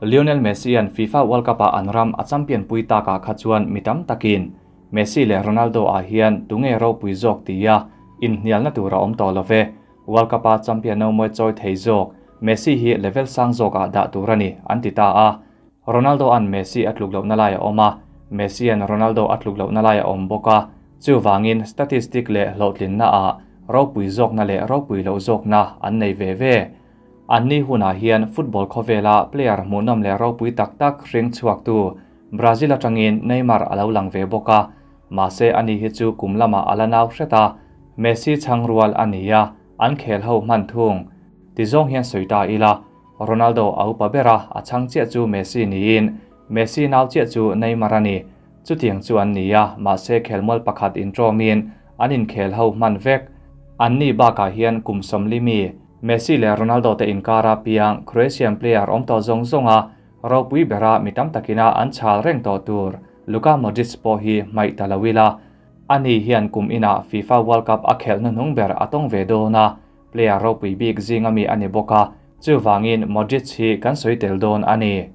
Lionel Messi-a'n FIFA World Cup-ah an ram a champion pui takah kha chuan mi tam takin Messi leh Ronaldo-ah hian tunge ropui zawk tia inhnialna tur a awm tawh lo ve. World Cup-a champion nomawi chawi thei zawk Messi hi level sang zawkah dah tur a ni, an ti ta a. Ronaldo-a'n Messi a tluk lohna lai a awm a, Messi-a'n Ronaldo a tluk lohna lai a awm bawk a. Chuvangin statistic leh hlawhtlinnaah ropui zawkna leh ropui loh zawkna an nei ve ve. Anni hunah hian football khawvela player hmuhnawm leh ropui tak tak hring chhuaktu Brazil atangin Neymar a lo lang ve bawk a, mahse ani hi chu kum lamah a la nau hret a, Messi chhang rual a ni a, an khel ho hman thung. Ti zawng hian sawi ta ila, Ronaldo a upa ber a, a chhang chiah chu Messi niin Messi nau chiah chu Neymar a ni. Chutiang chu an ni a, mahse khelmual pakhat intawmin an inkhel ho hman vek. Anni bakah hian kum 40 mi Messi leh Ronaldo te inkara piang Croatian player awm tawh zawng zawnga ropui bera mi tam takina an chhal reng tawh tur Luka Modric pawh hi hmaih ta lo ila. Ani hian kum inah FIFA World Cup a khelh hnuhnung ber a tawng ve dawn a, player ropui bik zinga mi a ni bawk a, chuvangin Modric hi kan sawi tel dawn a ni.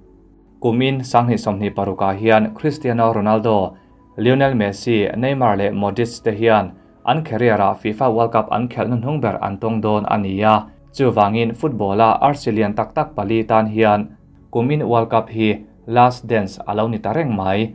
Kumin 2026 ah hian Cristiano Ronaldo, Lionel Messi, Neymar leh Modric te hian an career-ah FIFA World Cup an khelh hnuhnung ber an tawng dawn a ni a, chuvangin football-a arsi lian tak tak pali tan hian kumin World Cup hi last dance a lo ni ta reng mai.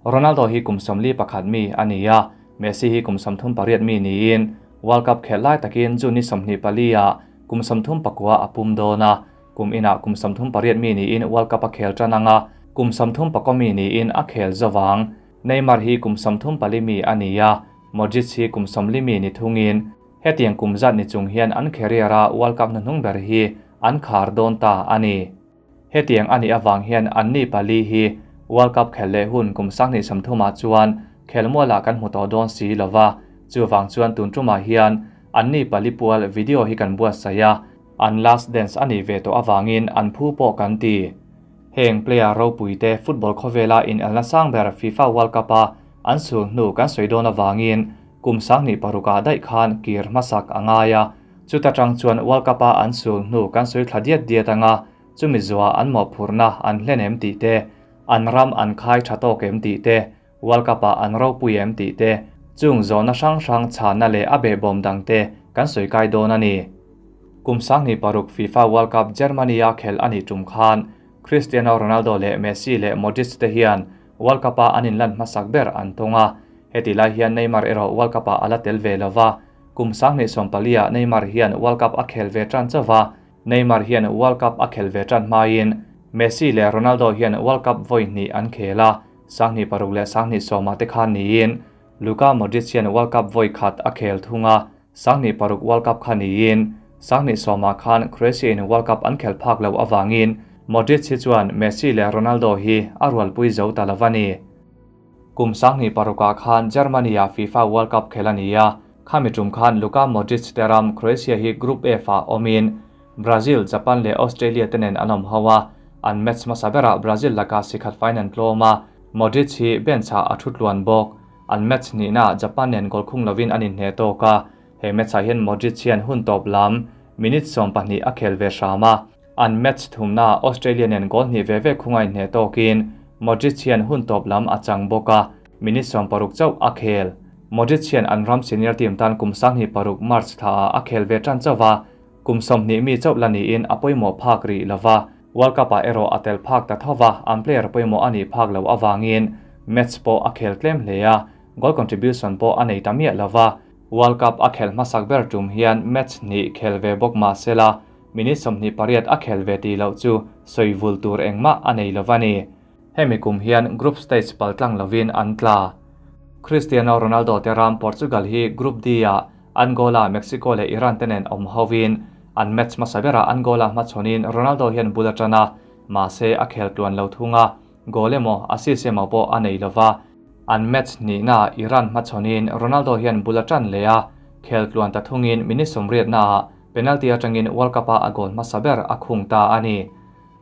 Ronaldo hi kum 41 mi a ni a, Messi hi kum 38 mi niin World Cup khelh lai takin June ni 24 ah kum 39 a pum dawn a, kum inah kum 38 mi niin World Cup a khel tan anga, kum 34 mi niin a khel zawang. Neymar hi kum 34 mi a ni a, Modric hi kum 40 mi ni thungin hetiang kum zat ni chung hian an career a World Cup hnuhnung ber hi an khar dawn ta a ni. Hetiang a nih avang hian anni pali hi World Cup khel leh hun kum 2030 ah chuan khelmualah kan hmu tawh dawn si lova, chuvang chuan tun tumah hian anni pali pual video hi kan buatsaih a, an last dance a nih ve tawh avangin an phu pawh kan ti. Heng player ropui te football khawvela inelna sang ber FIFA World Cup a an sul hnu kan sawi dawn avangin kum 2006 ah daih khan kir hmasak a ngai a, chuta tang chuan World Cup a an sul hnu kan sawi thla diat diat anga chumi zuah an mawhphurhna an hlen em tih te, an ram an khai tha tawk em tih te, World Cup ah an ropui em tih te, chung zawhna hrang hrang chhanna leh a behbawm dang te kan sawi kai dawn a ni. Kum 2006 FIFA World Cup Germany a khelh a nih tum khan Cristiano Ronaldo leh Messi leh Modric te hian World Cup a an inlan hmasak ber an tawng a, heti lai hian Neymar erawh World Cup ah a la tel ve lova, kum 2014 ah Neymar hian World Cup a khel ve tan chauh a, Neymar hian World Cup a khel ve tan hmain Messi leh Ronaldo hian World Cup vawi hnih an khel a, 2006 leh 2010 ah te khan niin Luka Modric hian World Cup vawi khat a khel thung a, 2006 World Cup kha niin 2010 ah khan Croatia in World Cup an khel phak lo awangin Modric hi chuan Messi leh Ronaldo hi a rualpui zo ta lova ni. Kum 2006 ah khan Germany ah FIFA World Cup khel a ni a, khami tum khan Luka Modric te ram Croatia hi Group F ah awmin Brazil, Japan leh Australia te nen an awm ho a, an match hmasa berah Brazil laka sikhat fain an tlawm a, Modric hi bench ah a thu tluan bawk. An match nihna Japan nen goal khung lovin an inhne tawk a, he match ah hian Modric hian hun tawp lam minute 12 a khel ve hram a, an match thumna Australia nen goal hnih ve ve khunga inhne tawkin Modric hian hun tawp lam a chang bawk a, minute 60 chauh a khel. Modric hian an ram senior team tan kum 2006 March thla ah a khel ve tan chauh a, kum 20 mi chauh la niin a pawimawh phak rih lova, World Cup ah erawh a tel phak ta thova, an player pawimawh a nih phak lo awangin match pawh a khel tlem hle a, goal contribution pawh a nei ta miah lova. World Cup a khel hmasak ber tum hian match hnih khel ve bawk mahsela minute 28 a khel ve tih loh chu sawi vul tur engmah a nei lova ni. Hemi kum hian group stage paltlang lovin an tla. Cristiano Ronaldo te ram Portugal hi Group D ah Angola, Mexico leh Iran te nen awm hovin an match hmasa berah Angola hmachhawnin Ronaldo hian bul a tan a, mahse a khel tluan lo thung a, goal emaw assist emaw pawh a nei lova. An match nihna Iran hmachhawnin Ronaldo hian bul a tan leh a, khel tluan ta thungin minute 80 na ah penalty atangin World Cup ah a goal hmasa ber a khung ta a ni.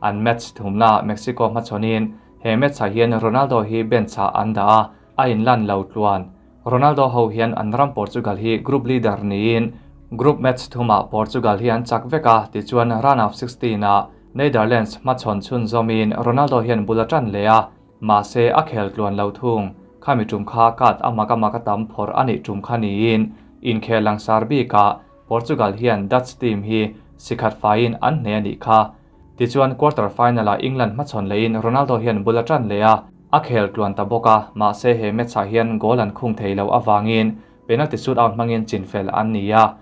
An match thumna Mexico hmachhawnin he match ah hian Ronaldo hi bench ah an dah a, a inlan lo tluan. Ronaldo ho hian an ram Portugal hi group leader niin group match thumah Portugal hi an chak vek a, tichuan round of 16 ah Netherlands hmachhawn chhunzawmin Ronaldo hian bul a tan leh a, mahse a khel tluan lo thung. Khami tum kha card a mak a mak a tam phawrh a nih tum kha niin inkhel langsar bikah Portugal hian Dutch team hi sikhat faiin an hne a nih kha. Tichuan quarter final-ah England hmachhawn lehin Ronaldo hian bul a tan leh a, a khel tluan ta bawk a, mahse he match-ah hian goal an khung thei lo avangin penalty shootout hmangin chinfel an ni a.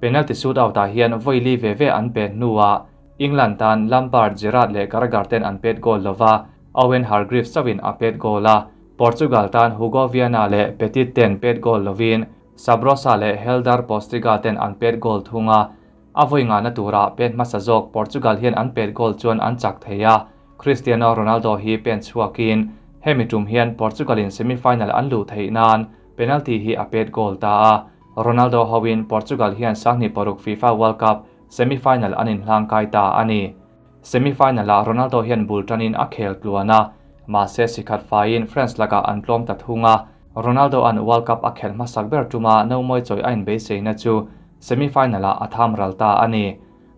Penalty shootout-ah hian vawi li ve ve an pet hnuah England tan Lampard, Gerrard leh Carragher ten an pet goal lova, Owen Hargreaves chauhin a pet goal a. Portugal tan Hugo Viana leh Petit ten pet goal lovin Sabrosa leh Helder Postiga ten an pet goal thung a. A vawi ngahna turah pen hmasa zawk Portugal hian an pet goal chuan an chak thei a, Cristiano Ronaldo hi pen chhuakin hemi tum hian Portugal-in semi-final an luh theih nan penalty hi a pet goal ta a. Ronaldo hoin Portugal hian 2006 FIFA World Cup semi-final an inhlang kai ta a ni. Semi-final-ah Ronaldo hian bul tanin a khel tluan a, mahse sikhat faiin France lakah an tlawm ta thung a. Ronaldo-a'n World Cup a khelh hmasak ber tuma nomawi chawi a inbeiseina chu semi-final-ah a tham ral ta a ni.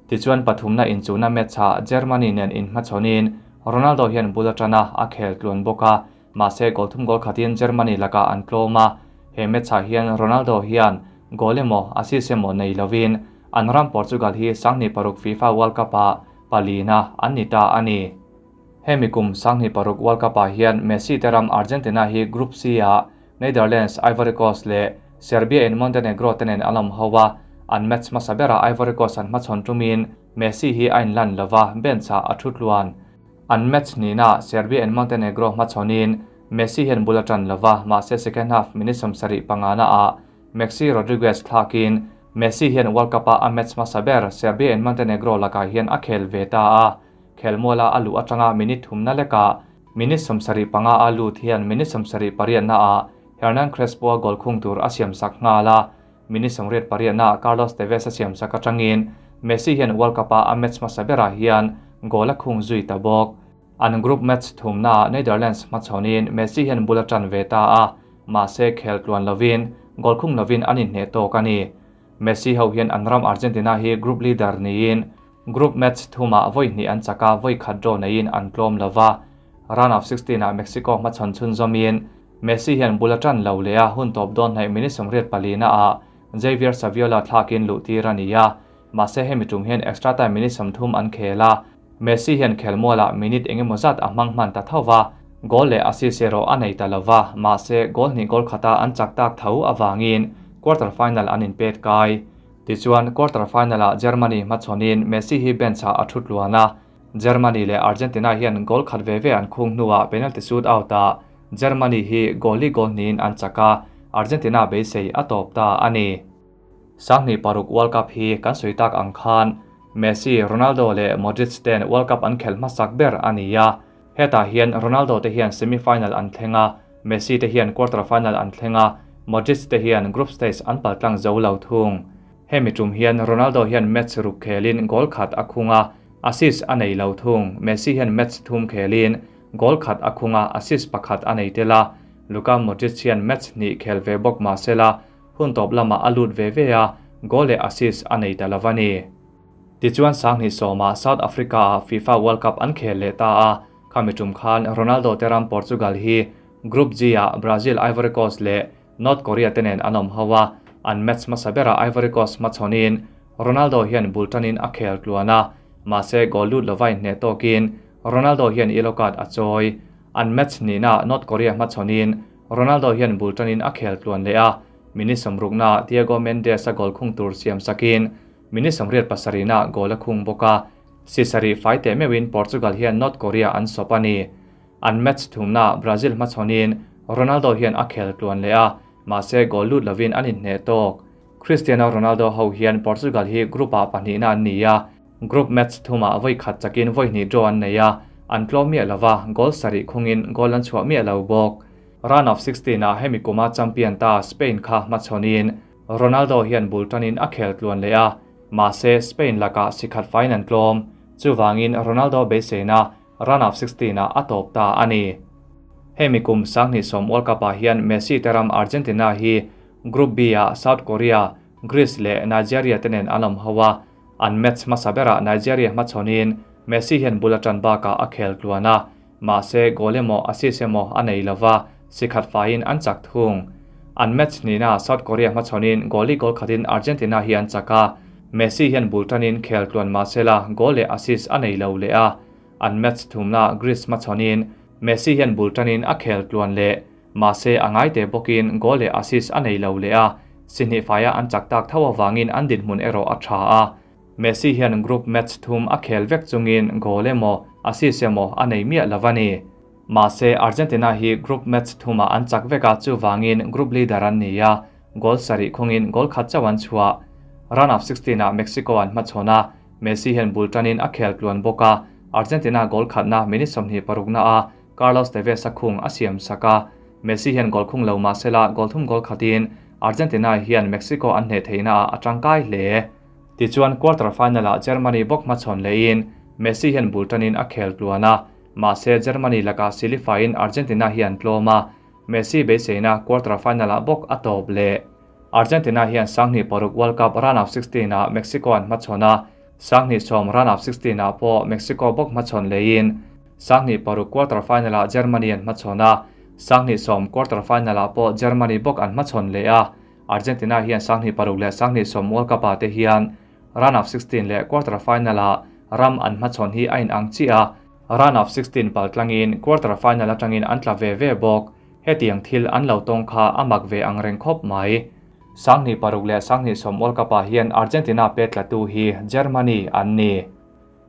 Tichuan pathumna inchuhna match-ah Germany nen inhmachhawnin Ronaldo hian bul atana a khel tluan bawk a, mahse goal thum goal khatin Germany lakah an tlawm a. He match-ah hian Ronaldo hian goal emaw assist emaw nei lovin an ram Portugal hi 2006 FIFA World Cup-ah palina an ni ta a ni. Hemi kum 2006 World Cup-ah hian Messi te ram Argentina hi Group C-ah Netherlands, Ivory Coast leh Serbia in Montenegro te nen an awm ho a, an match hmasa berah Ivory Coast an hmachhawn tumin Messi hi a inlan lova, bench-ah a thu tluan. An match nihnaah Serbia in Montenegro hmachhawnin Messi hian bul a tan lova, mahse second half minute 75 naah Maxi Rodriguez thlakin Messi hian World Cup-a a match hmasa ber Serbia in Montenegro lakah hian a khel ve ta a. Khelmuala a luh atanga minute thumna lekah minute 75 a lut hian minute 78 naah Hernan Crespo a goal khung tur a siam sak nghal a. Minute 88 naah Carlos Tevez a siam sak atangin Messi hian World Cup-a a match hmasa berah hian goal a khung zui ta bawk. An group match thumnaah Netherlands hmachhawnin Messi hian bul a tan ve ta a, mahse khel tluan lovin goal khung lovin an inhne tawk a ni. Messi ho hian an ram Argentina hi group leader niin group match thumah vawi hnih an chaka vawi khat draw neiin an tlawm lova. Round of 16 ah Mexico hmachhawn chhunzawmin Messi hian bul a tan lo leh a hun tawp dawn hnaih minute 84 naah Javier Saviola thlakin luh tir a ni a, mahse hemi tum hian extra time minute 30 an khel a. Messi hian khelmualah minute engemaw zat a hmang hman ta thova, goal leh assist erawh a nei ta lova, mahse goal hnih goal khata an chak tak tho awangin quarter final an inpet kai. Tichuan quarter final-ah Germany hmachhawnin Messi hi bench-ah a thu tluan a. Germany leh Argentina hian goal khat ve ve an khung hnuah penalty shootout-ah Germany hi goal li goal hnihin an chak a, Argentina beisei a tawp ta a ni. 2006 World Cup hi kan sawi tak ang khan Messi, Ronaldo leh Modric ten World Cup an khelh hmasak ber a ni a. Hetah hian Ronaldo te hian semi-final an thleng a, Messi te hian quarter final an thleng a, Modric te hian group stage an paltlang zo lo thung. Hemi tum hian Ronaldo hian match ruk khelin goal khat a khung a, assist a nei lo thung. Messi hian match thum khelin goal khat a khung a, assist pakhat a nei tel a. Luka Modric hian match hnih khel ve bawk mahsela hun tawp lamah a lut ve ve a, goal leh assist a nei ta lova ni. Tichuan 2010ah South Africa-ah FIFA World Cup an khel leh ta a, khami tum khan Ronaldo te ram Portugal hi Group G-ah Brazil, Ivory Coast leh North Korea te nen an awm ho a, an match hmasa berah Ivory Coast hmachhawnin Ronaldo hian bul tanin a khel tluan a, mahse goal lut lova inhne tawkin Ronaldo hian yellow card a chawi. An match nihnaah North Korea hmachhawnin Ronaldo hian bul tanin a khel tluan leh a, minute 60naah Thiago Mendes a goal khung tur siam sakin minute 87naah goal a khung bawk a, si sarih fai teh meuhin Portugal hian North Korea an sawp a ni. An match thumnaah Brazil hmachhawnin Ronaldo hian a khel tluan leh a, mahse goal lut lovin an inhne tawk. Cristiano Ronaldo ho hian Portugal hi group-ah pahnihna an ni a, group match thumah vawi khat chakin vawi hnih draw an nei a, an tlawm miah lova, goal sarih khungin goal an chhuah miah lo bawk. Round of 16 ah hemi kuma champion ta Spain kha hmachhawnin Ronaldo hian bul tanin a khel tluan leh a, mahse Spain lakah sikhat fain an tlawm. Chuwangin Ronaldo beiseina round of 16 ah a tawp ta a ni. Hemi kum 2010 World Cup ah hian Messi te ram Argentina hi Group B ah South Korea, Greece leh Nigeria te nen an awm ho a, an match hmasa berah Nigeria hmachhawnin Messi hian bul a tan bakah a khel tluan a, mahse goal emaw assist emaw a nei lova, si khat faiin an chak thung. An match hnihnaah South Korea hmachhawnin goal li goal khatin Argentina hi an chak a, Messi hian bul tanin khel tluan mahsela goal leh assist a nei lo leh a. An match thumnaah Greece hmachhawnin Messi hian bul tanin a khel tluan leh, mahse a ngai teh bawkin goal leh assist a nei lo leh a, si hnih faia an chak tak tho avangin an dinhmun erawh a tha a. Messi hian group match thum a khel vek chungin goal emaw assist emaw a nei miah lo a ni. Mahse Argentina hi group match thumah an chak vek a, chuvangin group leader an ni a, goal sarih khungin goal khat chauh an chhuah. Round of 16 ah Mexico an hmachhawn a, Messi hian bul tanin a khel tluan bawk a, Argentina goal khatna minute 26 ah Carlos Tevez a khung a siam sak a, Messi hian goal khung lo mahsela goal thum goal khatin Argentina hian Mexico an hneh theihna ah a tangkai hle. Tichuan quarter final ah Germany bawk hmachhawn lehin Messi hian bul tanin a khel tluan a, mahse Germany lakah silifaiin Argentina hi an tlawm a, Messi beiseina quarter final ah bawk a tawp leh. Argentina hian 2006 World Cup round of 16 ah Mexico an hmachhawn a, 2010 round of 16 ah pawh Mexico bawk hmachhawn lehin 2006 quarter final ah Germany an hmachhawn a, 2010 quarter final ah pawh Germany bawk an hmachhawn leh a. Argentina hian 2006 leh 2010 World Cup ah te hian round of 16 leh quarter final ah ram an hmachhawn hi a inang chiah a, round of 16 pal tlangin quarter final atangin an tla ve ve bawk. Hetiang thil an lo tawng kha a mak ve ang reng khawp mai. 2006 leh 2010 World Cup ah hian Argentina pet tlatu hi Germany an ni.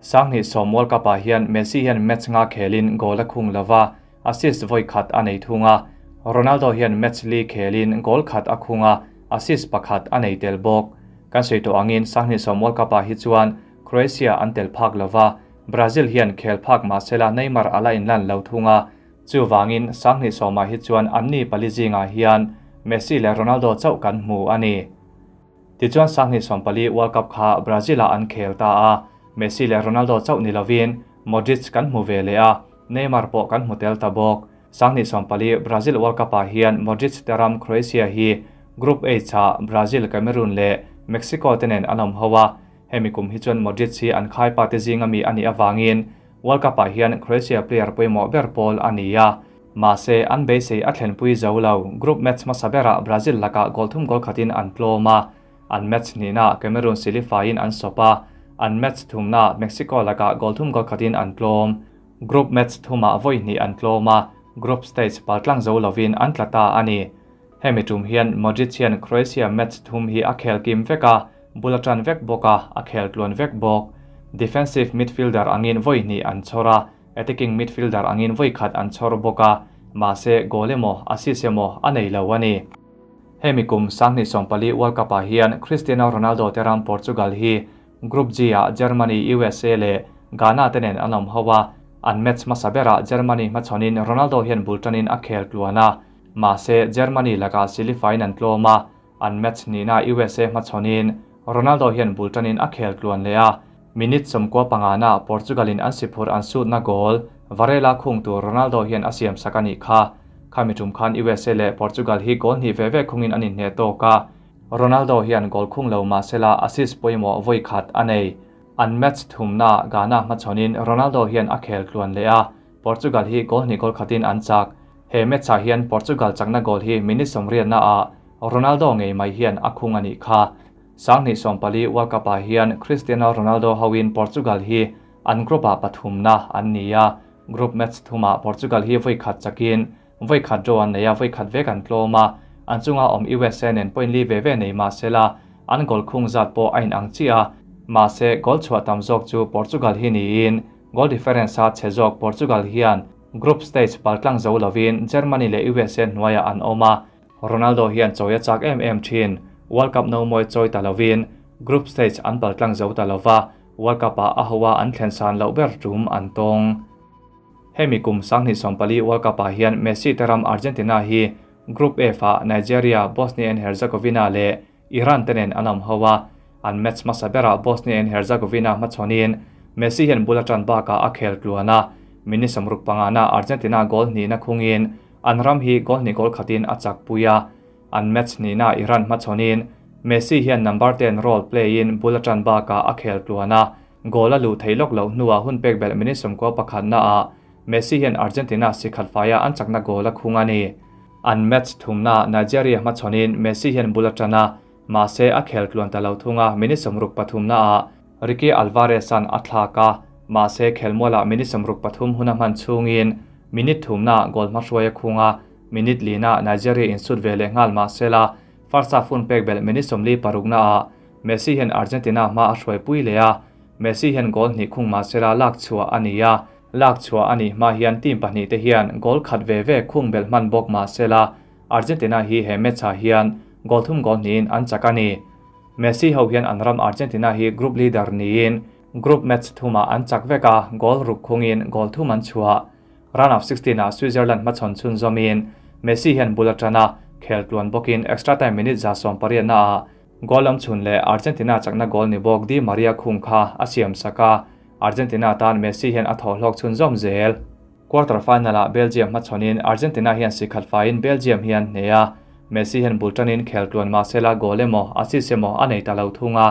2010 World Cup ah hian Messi hian match nga khelin goal a khung lova, assist voi khat a nei thung a. Ronaldo hian match li khelin goal khat a khung a, assist pakhat a nei tel bawk. Kan sawi tawh angin 2010 World Cup ah hi chuan Croatia an tel phak lova, Brazil hian khel phak mahsela Neymar ala inlan lo thung a. Chuwangin 2010 ah hi chuan anni pali zingah hian Messi leh Ronaldo chauh kan hmu a ni. Tichuan 2014 World Cup kha Brazil ah an khel ta a, Messi leh Ronaldo chauh ni lovin Modric kan hmu ve leh a, Neymar pawh kan hmu tel ta bawk. 2014 Brazil World Cup ah hian Modric te ram Croatia hi Group H ah Brazil, Cameroon leh Mexico te nen an awm ho a, hemi kum hi chuan Modric hi an khaipa te zinga mi a nih avangin World Cup ah hian Croatia player pawimawh ber pawl a ni a. Mahse an beisei a thlenpui zo lo, group match hmasa berah Brazil lakah goal thum goal khatin an tlawm a, an match hnihnaah Cameroon silifaiin an sawp a, an match thumnaah Mexico lakah goal thum goal khatin an tlawm. Group match thumah vawi hnih an tlawm a, group stage paltlang zo lovin an tla ta a ni. Hemi tum hian Modric hian Croatia match thum hi a khel kim vek a, bul a tan vek bawk a, a khel tluan vek bawk. Defensive midfielder angin vawi hnih an chhawr a, attacking midfielder angin vawi khat an chhawr bawk a, mahse goal emaw assist emaw a nei lo a ni. Hemi kum 2014 World Cup ah hian Cristiano Ronaldo te ram Portugal hi Group G ah Germany, USA leh Ghana te nen an awm ho a, an match hmasa berah Germany hmachhawnin Ronaldo hian bul tanin a khel tluan a, mahse Germany lakah silifain an tlawm a, an match hnihna USA hmachhawnin Ronaldo hian bul tanin a khel tluan leh a, minute 15 na Portugal in an siphur an sutna goal Varela khung tur Ronaldo hian a siam sak a nih kha. Khami tum khan USA leh Portugal hi goal hnih ve ve khungin an inhne tawk a, Ronaldo hian goal khung lo mahsela assist pawimawh vawi khat a nei. An match thumna Ghana hmachhawnin Ronaldo hian a khel tluan leh a, Portugal hi goal hnih goal khatin an chak. He match ah hian Portugal chakna goal hi minute 80 na ah Ronaldo ngei mai hian a khung a nih kha. 2014 World Cup ah hian Cristiano Ronaldo hoin Portugal hi an group ah pathumna an ni a, group match thumah Portugal hi vawi khat chakin vawi khat draw an nei a, vawi khat vek an tlawm a, an chunga awm USA nen point li ve ve nei mahsela an goal khung zat pawh a inang chiah a, mahse goal chhuah tam zawk chu Portugal hi niin goal difference a che zawk Portugal hian group stage paltlang zo lovin Germany leh USA hnuaiah an awm a. Ronaldo hian chawi a chak em em thin, World Cup no mawi chawi ta lovin group stage an paltlang zo ta lova, World Cup ah a hoa an thlen san loh ber tum an tawng. Hemi kum 2014 World Cup ah hian Messi te ram Argentina hi Group F ah Nigeria, Bosnia and Herzegovina leh Iran te nen an awm ho a, an match hmasa berah Bosnia and Herzegovina hmachhawnin Messi hian bul a tan bakah a khel tluan a, minute 65 na Argentina goal hnihna khungin an ram hi goal hnih goal khatin a chak pui a, an match hnihna Iran hmachhawnin Messi hian number 10 role play in bul a tan bakah a khel tluan a. Goal a luh theih lawk loh hnuah hun pek belh minute 91 naah Messi hian Argentina si khat faia an chakna goal a khung a ni. An match thumnaah Nigeria hmachhawnin Messi hian bul a tan a, mahse a khel tluan ta lo thung a, minute 63 naah Ricky Alvarez-a'n a thlak a, mahse khelmualah minute 63 hun a hman chhungin minute thumnaah goal hmahruai a khung a, minute linaah Nigeria insut ve leh nghal mahsela first half hun pek belh minute 46 naah Messi hian Argentina hma a hruaipui leh a, Messi hian goal hnih khung mahsela lak chhuah a ni a, lak chhuah a nih hma hian team pahnih te hian goal khat ve ve khung belh hman bawk mahsela Argentina hi he match ah hian goal thum goal hnihin an chak a ni. Messi ho hian an ram Argentina hi group leader niin group match thumah an chak vek a, goal ruk khungin goal thum an chhuah. Round of 16 ah Switzerland hmachhawn chhunzawmin Messi hian bul a tan a, khel tluan bawkin extra time minute 180 naah goal lam chhun leh Argentina chakna goal ni bawk Di Maria khung kha a siam sak a, Argentina tan Messi hian a thaw hlawk chhunzawm zel. Quarter final ah Belgium hmachhawnin Argentina hian si khat faiin Belgium hi an hneh a, Messi hian bul tanin khel tluan mahsela goal emaw assist emaw a nei ta lo thung a,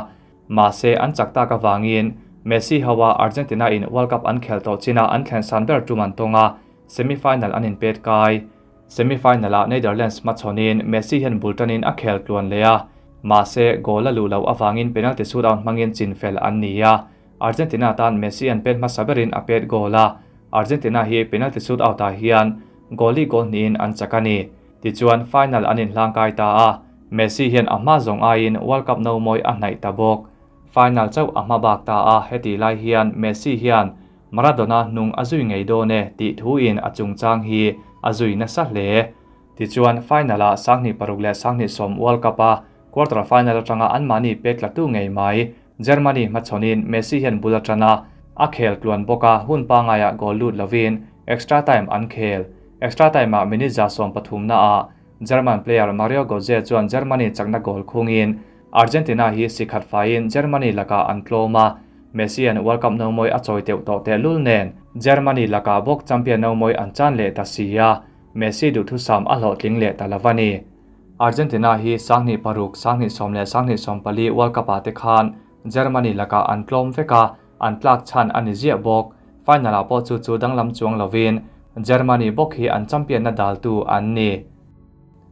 mahse an chak tak avangin Messi hoa Argentina in World Cup an khel tawh chinah an thlen san ber tum an tawng a, semi final an inpet kai. Semi final ah Netherlands hmachhawnin Messi hian bul tanin a khel tluan leh a, mahse goal a luh loh avangin penalty shootout hmangin chin fel an ni a, Argentina tan Messi an pet hmasa berin a pet goal a, Argentina hi penalty shootout ah hian goalie goal hnihin an chak a ni. Tichuan final an inhlangkai ta a, Messi hian a hma zawng aiin World Cup no mawi a hnaih ta bawk. Final chauh a hma bak ta a, heti lai hian Messi hian Maradona hnung a zui ngei dawn e tih thuin a chungchang hi a zui nasa hle. Tichuan final ah 2006 leh 2010 World Cup a quarter final atanga anmahni pek tlatu ngei mai Germany hmachhawnin Messi hian bul a tan a, a khel tluan bawk a, hun pangaiah goal lut lovin extra time an khel. Extra time ah minute 130 naah German player Mario Götze chuan Germany chakna goal khungin Argentina hi si khat faiin Germany lakah an tlawm a, Messi an World Cup no mawi a chawi teuh tawh tehlul nen Germany lakah bawk champion no mawi an chan leh ta si a, Messi duhthusam a hlawhtling leh ta lo a ni. Argentina hi 2006, 2010 leh 2014 World Cup ah te khan Germany lakah an tlawm vek a, an tlak chhan a ni ziah bawk. Final ah pawh chu chu danglam chuang lovin Germany bawk hi an champion na daltu an ni.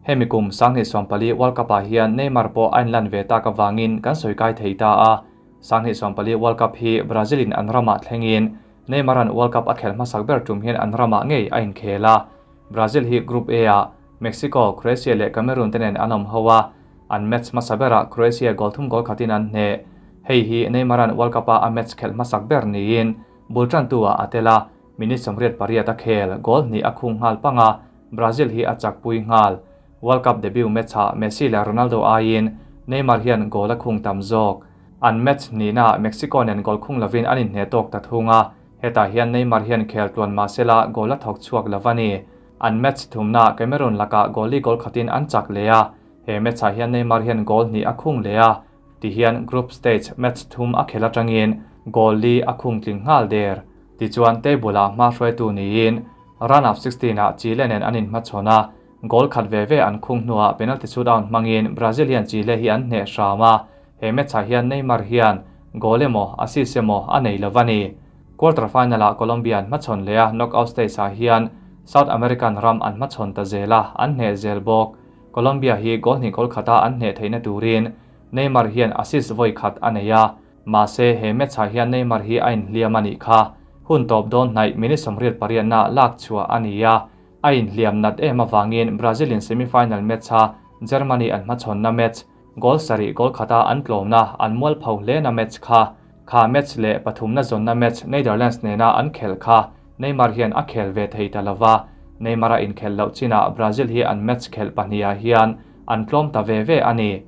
Hemi kum 2014 World Cup ah hian Neymar pawh a inlan ve tak avangin kan sawi kai thei ta a. 2014 World Cup hi Brazil in an ramah thlengin Neymar an World Cup a khel hmasak ber tum hian an ramah ngei a inkhel a. Brazil hi Group A ah Mexico, Croatia leh Cameroon te nen an awm ho a, an match hmasa berah Croatia goal thum goal khatin an hneh. Hei hi Neymar an World Cup a a match khelh hmasak ber niin bul tantu ah a tel a, minute 88 a khel goal hnih a khung nghal pang a, Brazil hi a chakpui nghal. World Cup debut match ah Messi leh Ronaldo aiin Neymar hian goal a khung tam zawk. An match hnihnaah Mexico nen goal khung lovin an inhneh tawk ta thung a, hetah hian Neymar hian khel tluan mahsela goal a thawk chhuak lo a ni. An match thumnaah Cameroon lakah goalie goal khatin an chak leh a, he match ah hian Neymar hian goal hnih a khung leh a, tihian group stage match thum a khel atangin goal li a khung tling nghal der. Tichuan table ah hma hruaitu niin round of 16 ah Chile nen an inhmachhawn a, goal khat ve ve an khung hnuah penalty shootout hmangin Brazil hian Chile hi an hneh hram a, he match ah hian Neymar hian goal emaw assist emaw a nei lo a ni. Quarter final ah Colombia an hmachhawn leh a, knockout stage ah hian South American ram an hmachhawn ta zel a, an hneh zel bawk. Colombia hi goal hnih goal khata an hneh theihna turin Neymar hian assist vawi khat a nei a, mahse he match ah hian Neymar hi a inhliam a nih kha. Hun tawp dawn hnaih minute 88 na lak chhuah a ni a, a inhliam nat em avangin Brazil in semi-final match a Germany an hmachhawnna match goal sarih goal khata an tlawmna an mual pho hle na match kha. Kha match leh pathumna zawnna match Netherlands nena an khel kha Neymar hian a khel ve thei ta lova, Neymar a inkhel loh chinah Brazil hi an match khelh pahnih ah hian an tlawm ta ve ve a ni.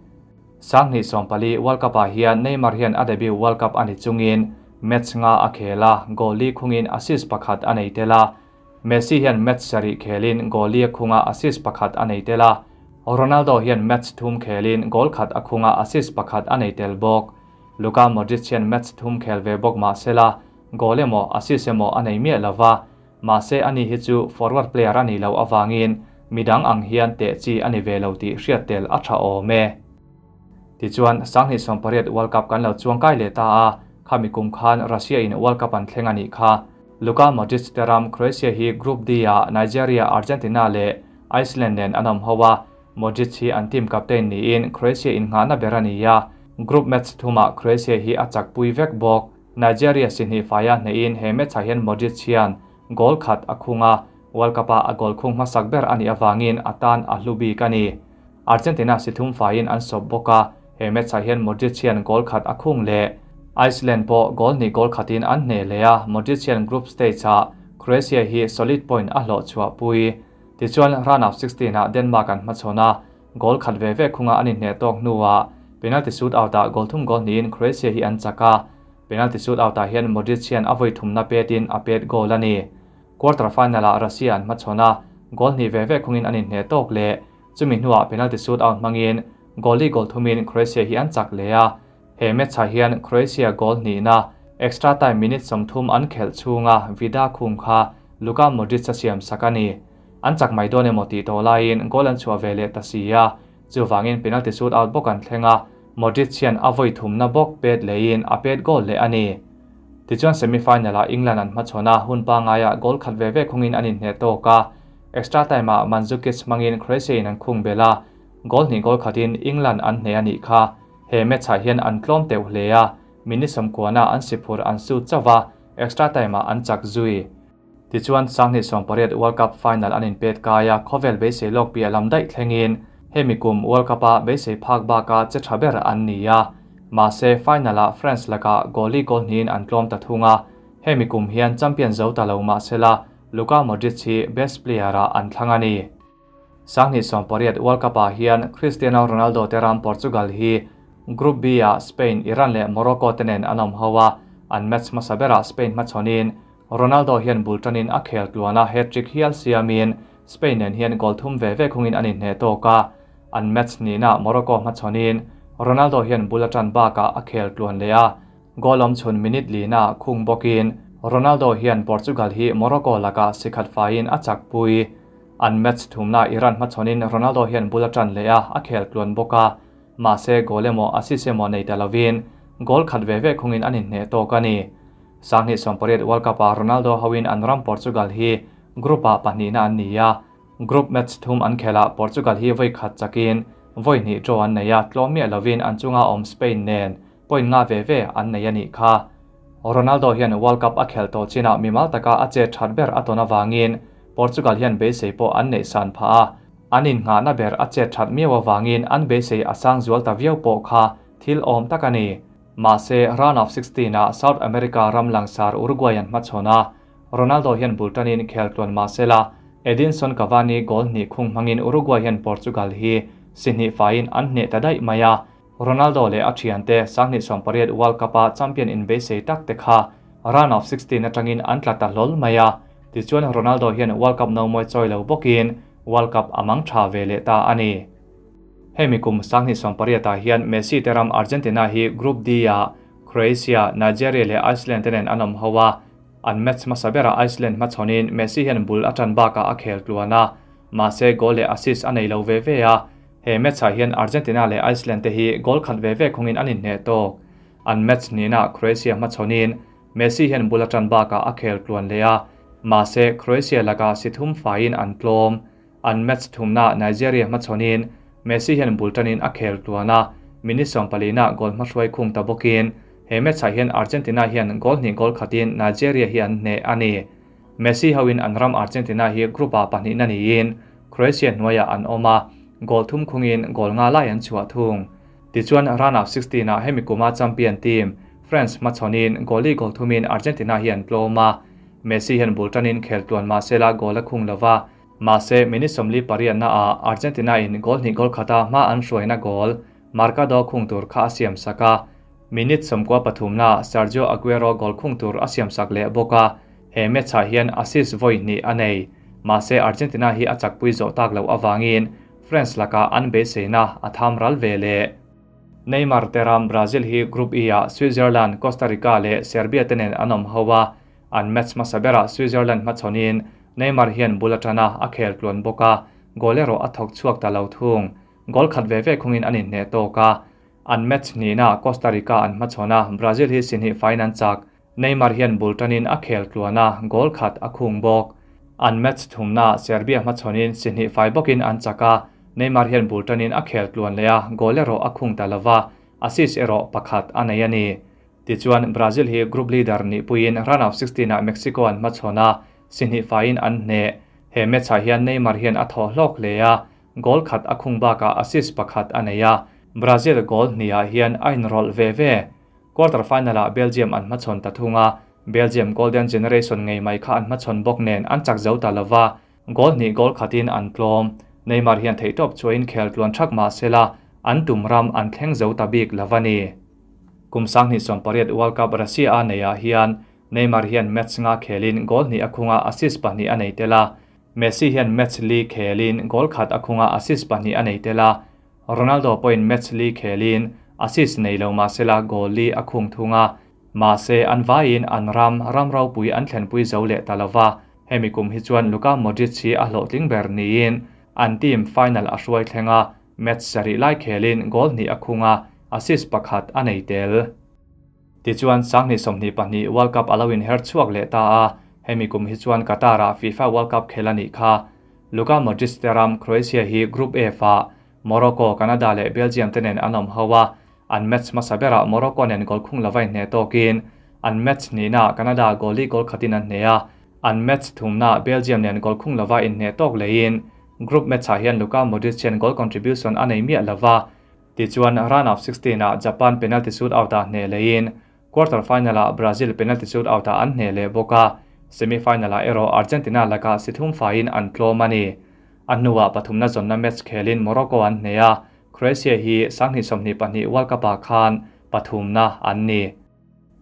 2014 World Cup ah hian Neymar hian a debut World Cup a ni chungin match nga a khel a, goal li khungin assist pakhat a nei tel a. Messi hian match sarih khelin goal li a khunga assist pakhat a nei tel a. Ronaldo hian match thum khelin goal khat a khunga assist pakhat a nei tel bawk. Luka Modric hian match thum khel ve bawk mahsela goal emaw assist emaw a nei miah lova, mahse ani hi chu forward player a ni lo awangin midang ang hian teh chi a ni ve lo tih hriat tel a tha awm e. Tichuan 2018 World Cup kan lo chuangkai leh ta a, Khami kum khan Russia in World Cup an thleng a nih kha. Luka Modric te ram Croatia hi Group D ah Nigeria, Argentina leh Iceland nen an awm ho a, Modric hi an team captain niin Croatia innghahna ber a ni a, group match thumah Croatia hi a chakpui vek bawk. Nigeria si hnih faia hnehin he match ah hian Modric hian goal khat a khung a, World Cup ah a goal khung hmasak ber a nih avangin a tan a hlu bik a ni. Argentina si thum faiin an sawp bawk a, he match ah hian Modric hian goal khat a khung leh. Iceland pawh goal hnih goal khatin an hneh leh a, Modric hian group stage ah Croatia hi solid point a hlawh chhuah pui. Tichuan round of 16 ah Denmark an hmachhawn a, goal khat ve ve khunga an inhneh tawk hnuah penalty shoot out ah goal thum goal hnihin Croatia hi an chak a, penalty shoot out ah hian Modric hian a vawi thumna petin a pet goal a ni. Quarter final ah Russia an hmachhawn a, goal hnih ve ve khungin an inhneh tawk leh. Chumi hnuah penalty shoot out hmangin goal li goal thumin Croatia hi an chak leh a, he match ah hian Croatia goal hnihna extra time minute 30 an khelh chhunga Vida khung kha Luka Modric a siam sak a ni. An chak mai dawn emaw tih tawh laiin goal an chhuah ve leh ta si a, chuvangin penalty shoot out bawk an thleng a, Modric hian a vawi thumna bawk pet lehin a pet goal leh a ni. Tichuan semi-final ah England an hmachhawn a, hun pangaiah goal khat ve ve khungin an inhneh tawk a, extra time ah Mandzukic hmangin Croatia in an khung belh a, goal hnih goal khatin England an hneh a nih kha. He match ah hian an tlawm teuh hle a, minute 90 an si phur an sut chauh a, extra time ah an chak zui. Tichuan 2018 World Cup final an inpet kai a, khawvel beisei lawk piah lam daih thlengin hemi kum World Cup ah beisei phak baka che tha ber an ni a. Mahse final ah France lakah goal li goal hnihin an tlawm ta thung a, hemi kum hian champion zo ta lo mahsela Luka Modric hi best player ah an thlang a ni. 2018 World Cup ah hian Cristiano Ronaldo te ram Portugal hi Group B ah Spain, Iran leh Morocco te nen an awm ho a, an match hmasa berah Spain hmachhawnin Ronaldo hian bul tanin a khel tluan a, hat-trick hial siamin Spain nen hian goal thum ve ve khungin an inhneh tawk a, an match nihna Morocco hmachhawnin Ronaldo hian bul atan bakah a khel tluan leh a, goal awm chhun minute lina khung bawkin Ronaldo hian Portugal hi Morocco lakah sikhat faiin a chakpui. An match thumna Iran hmachhawnin Ronaldo hian bul atan leh a, a khel tluan bawk a, mahse goal emaw assist emaw nei ta lovin goal khat ve ve khungin an inhneh tawk a ni. 2018 World Cup ah Ronaldo hoin an ram Portugal hi group ah pahnihna an ni a, group match thum an khelah Portugal hi vawi khat chakin vawi hnih draw an nei a, tlawm miah lovin an chunga awm Spain nen point nga ve ve an nei a nih kha. Ronaldo hian World Cup a khel tawh chinah mimal taka a che that ber a tawn avangin Portugal hian beisei pawh an neih san phah a, an innghahna ber a che that miau avangin an beisei a sang zual ta viau pawh kha thil awm tak a ni. Mahse round of 16 ah South America ram langsar Uruguay an hmachhawn a, Ronaldo hian bul tanin khel tluan mahsela Edinson Cavani goal hnih khung hmangin Uruguay hian Portugal hi si hnih faiin an hneh ta daih mai a, Ronaldo leh a thiante 2018 World Cup ah champion in beisei tak te kha round of 16 atangin an tla ta hlawl mai a, tichuan Ronaldo hian World Cup no mawi chawi lo bawkin World Cup a mang tha ve leh ta a ni. Hemi kum 2018 ah hian Messi te ram Argentina hi Group D ah Croatia, Nigeria leh Iceland te nen an awm ho a, an match hmasa berah Iceland hmachhawnin Messi hian bul atan bakah a khel tluan a, mahse goal leh assist a nei lo ve ve a, he match ah hian Argentina leh Iceland te hi goal khat ve ve khungin an inhneh tawk. An match hnihna Croatia hmachhawnin Messi hian bul atan bakah a khel tluan leh a, mahse Croatia lakah si thum faiin an tlawm. An match thumna Nigeria hmachhawnin Messi hian bul tanin a khel tluan a, minute 14 goal hmahruai khung ta bawkin he match ah hian Argentina hian goal hnih goal khatin Nigeria hi an hneh a ni. Messi hoin an ram Argentina hi group ah pahnihna niin Croatia hnuaiah an awm a, goal thum khungin goal nga lai an chhuah thung. Tichuan round of 16 ah hemi kuma champion team France hmachhawnin goal li goal thumin Argentina hi an tlawm a, Messi hian bul tanin khel tluan mahsela goal a khung lova, mahse minute 48 na ah Argentina in goal hnih goal khata hma an hruaina goal Marcado khung tur kha a siam sak a, minute 13 na Sergio Aguero goal khung tur a siam sak leh bawk a, he match ah hian assist vawi hnih a nei. Mahse Argentina hi a chakpui zawh tak lo awangin France lakah an beiseina a tham ral ve leh. Neymar te ram Brazil hi Group E ah Switzerland, Costa Rica leh Serbia te nen an awm ho a, an match hmasa berah Switzerland hmachhawnin Neymar hian bul atana a khel tluan bawk a, goal erawh a thawk chhuak ta lo thung. Goal khat ve ve khungin an inhneh tawk a. An match hnihna Costa Rica an hmachhawn a, Brazil hi si hnih faiin an chak. Neymar hian bul tanin a khel tluan a, goal khat a khung bawk. An match thumna Serbia hmachhawnin si hnih fai bawkin an chak a, Neymar hian bul tanin a khel tluan leh a, goal erawh a khung ta lova, assist erawh pakhat a nei a ni. Tichuan, Brazil hi group leader nihpuiin round of 16 ah Mexico an hmachhawn a, si hnih faiin an hneh. He match ah hian Neymar hian a thaw hlawk hle a, goal khat a khung bakah assist pakhat a nei a, Brazil goal hnihah hian a inrawlh ve ve. Quarter final-ah Belgium an hmachhawn ta thung a, Belgium golden generation ngei mai kha an hmachhawn bawk nen an chak zo ta lova, goal hnih goal khatin an tlawm. Neymar hian theihtawp chuain khel tluan thak mah sela, an tum ram an thleng zo ta bik lo a ni. Kum 2018 World Cup Russia-a neihah hian Neymar hian match nga khelin goal hnih a khung a, assist pahnih a nei tel a. Messi hian match li khelin goal khat a khung a, assist pahnih a nei tel a. Ronaldo pawhin match li khelin assist nei lo mahsela goal li a khung thung a, mahse an vaiin an ram ram ropui an thlenpui zo leh ta lova, hemi kum hi chuan Luka Modric hi a hlawhtling ber niin an team final a hruai thleng a, match sarih lai khelin goal hnih a khung a, assist pakhat a nei tel. Tichuan, 2022 World Cup a lo inher chhuak leh ta a, hemi kum hi chuan Qatar-ah FIFA World Cup khel a nih kha. Luka Modric te ram Croatia hi Group F-ah Morocco, Canada leh Belgium te nen an awm ho a, an match hmasa berah Morocco nen goal khung lova inhneh tawkin an match hnihnaah Canada goal li goal khatin an hneh a, an match thumnaah Belgium nen goal khung lova inhneh tawk leiin group match-ah hian Luka Modric hian goal contribution a nei miah lova, tichuan round of 16-ah Japan penalty shootout-ah hneh leiin quarter final-ah Brazil penalty shootout-ah an hneh leh bawk a, semi-final-ah erawh Argentina lakah si thum faiin an tlawm a ni. A hnuah pathumna zawnna match khelin Morocco an hneh a, Croatia hi 2022 World Cup-ah khan pathumna an ni.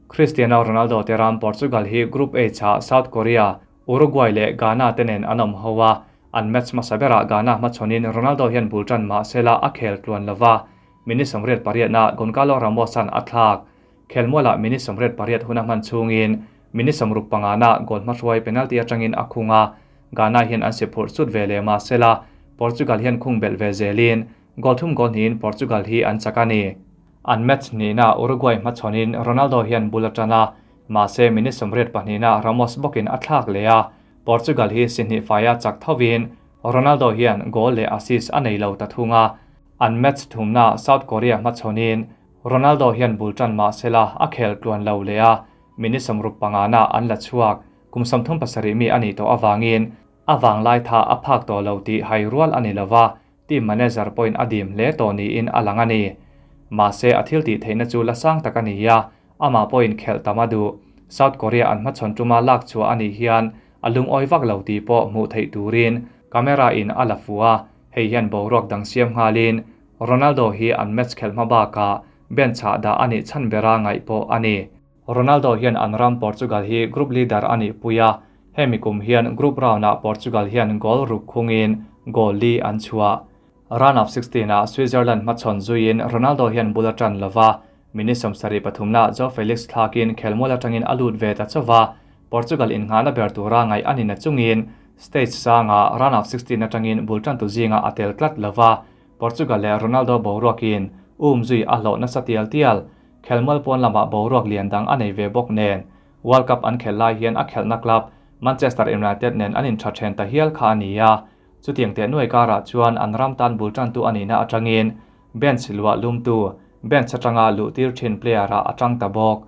Cristiano Ronaldo te ram Portugal hi Group H-ah South Korea, Uruguay leh Ghana te nen an awm ho a, an match hmasa berah Ghana hmachhawnin Ronaldo hian bul tan mah sela a khel tluan lova, minute 88-ah Goncalo Ramos-a'n a thlak. Khelmualah minute 88 hun a hman chhungin minute 65-ah goal hmahruai penalty atangin a khung a, Ghana hian an si phurh chut ve leh mah sela Portugal hian khung belh ve zelin goal thum goal hnihin Portugal hi an chak a ni. An match hnihna Uruguay hmachhawnin Ronaldo hian bul a tan a, mahse minute 82-ah Ramos bawkin a thlak leh a, Portugal hi si hnih faia chak thovin Ronaldo hian goal leh assist a nei lo ta thung a. An match thumna South Korea hmachhawnin Ronaldo hian bul tan mah sela a khel tluan lo leh a, minute 65-ah an la chhuak. Kum 37 mi a nih tawh avangin a vanglai tha a phak tawh lo tih hai rual a ni lova, team manager pawhin a dim hle tawh niin a lang a ni. Mahse a thil tih theihna chu la sang tak a ni a, amah pawhin khelh tam a duh. South Korea an hmachhawn tuma lak chhuah a nih hian a lungawi vak lo tih pawh hmuh theih turin camera in a la fuh a, hei hian boruak dang siam nghalin Ronaldo hi an match khelh hma bakah bench ah dah a nih chhan bera ngaih pawh a ni. Ronaldo hian an ram Portugal hi group leader a nih pui a, hemi kum hian group round-ah Portugal hian goal ruk khungin goal li an chhuah. Round of 16-ah Switzerland hmachhawn zuiin Ronaldo hian bul a tan lova, minute 73-na Joao Felix thlakin khelmual atangin a lut ve ta chauva, Portugal innghahna ber tura ngaih a ni na chungin stage sanga round of 16 atangin bul tantu zinga a tel tlat lova, Portugal leh Ronaldo boruakin um zui a hlawh nasa tial tial. Khelmual pawn lamah boruak lian dang a nei ve bawk nen World Cup an khelh lai hian a khelhna club Manchester United nen an intha then ta hial kha a ni a, chutiang teh nuai karah chuan an ram tan bul tantu a nihna atangin bench luah lumtu bench atanga luh tir thin player-ah a tang ta bawk.